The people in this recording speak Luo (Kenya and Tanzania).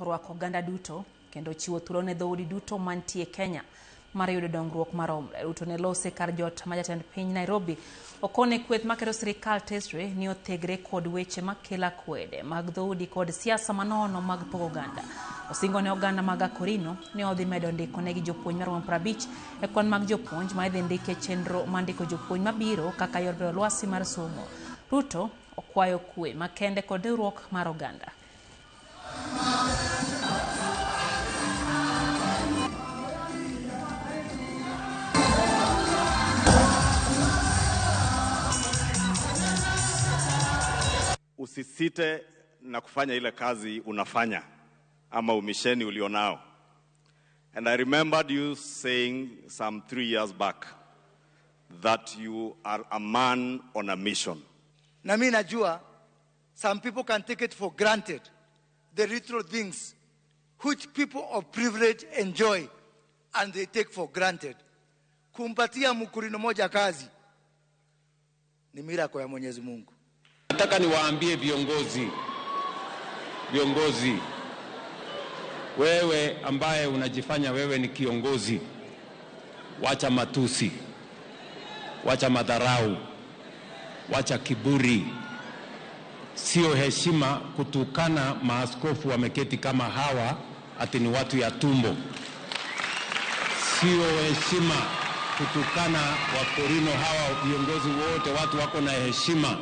orwako oganda duto kendo chiwo thuolo ne dhoudi duto mantie Kenya mar yudo dongruok maromre. Ruto ne lose kar jot ma jatend piny Nairobi okone kweth maketo sirikal tesre ni othegre kod weche makelo akwede mag dhoudi kod siasa manono mag pogo oganda. Osingo ne oganda mag Akorino ni odhi medo ndiko negi jopuonj maromo 50 e kwan mag jopuonj ma idhi ndiki e chenro mar ndiko jopuonj mabiro kaka yor bero lwasi mar somo. Ruto okwayo kwe makende kod riwruok mar oganda. Usisite na kufanya ile kazi unafanya ama umisheni ulionao. And I remembered you saying some 3 years back that you are a man on a mission. Na mimi najua some people can take it for granted, the little things which people of privilege enjoy and they take for granted. Kumpatia mkulino moja kazi ni miracle ya Mwenyezi Mungu. Nataka niwaambie viongozi, wewe ambaye unajifanya wewe ni kiongozi, wacha matusi, wacha madharau, wacha kiburi. Sio heshima kutukana maaskofu wameketi kama hawa ati ni watu ya tumbo. Sio heshima kutukana Wakorino hawa viongozi wote, watu wako na heshima.